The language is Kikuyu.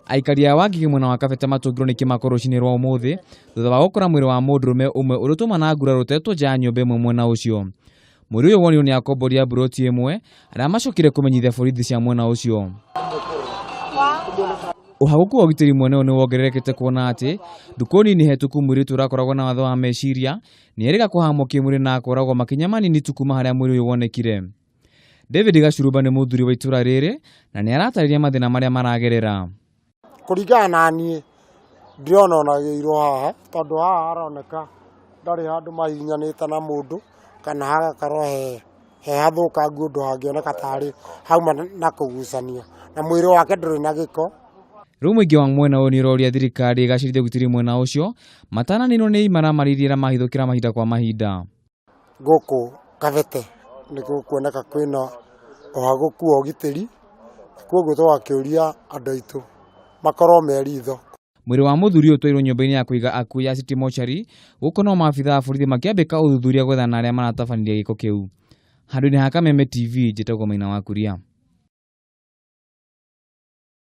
Aikari a Wangigĩ mwena wa Kabete matũngirwo nĩ kĩmako rũcinĩ rwa ũmũthĩ thutha wa gũkora mwĩrĩ wa mũndũrũme ũmwe ũrĩ na nguraro ũtetwo nja ya nyũmba ĩmwe mwena ũcio. Mwĩrĩ ũyũ wonirwo nĩ akombori a mburoti ĩmwe arĩa macokire kũmenyithia borithi cia mwena ũcio. Ũhagũku wa ũgitĩri mwena ũyũ nĩ wongererekete kuona atĩ ndukũ nini hetũku mũirĩtu ũrakoragwo na wathe wa meciria nĩ erĩga kũhamwo kĩmwĩrĩ na akoragwo makinya manini tu kuma harĩa mwĩrĩ ũyũ wonekire. David Gacurumba nĩ mũthuri wa itũra rĩrĩ na nĩ aratarĩria mathĩna marĩa maragerera. Kũringana na niĩ ndĩrona ona agĩirwo haha tondũ haha haroneka ndarĩ handũ mahihinyanĩte na mũndũ kana hagakorwo he hathũkangu ũndũ hangĩoneka tarĩ hauma na kũgucanio na mwĩrĩ wake ndũrĩ na gĩko. Rĩu mũingĩ wa mwena ũyũ nĩ ũroria thirikari ĩgacĩrithie ũgitĩri mwena ũcio matananinwo nĩ imaramari iria iramahithũkĩra mahinda kwa mahinda. Gũkũ Kabete nĩ gũkuoneka kwĩna ũhagũku wa ũgitĩri, koguo tũgakĩũria andũ aitũ makorwo me ritho. Mwĩrĩ wa mũthuri ũyũ ũtwairwo nyũmba-inĩ ya kũiga akuũ ya City Mortuary gũkũ nao maabithaa a borithi makĩambĩka ũthuthuria gwethana na arĩa maratabanirie gĩko kĩu. Handũ-inĩ ha Kameme TV, njĩtagwo Maina wa Kuria.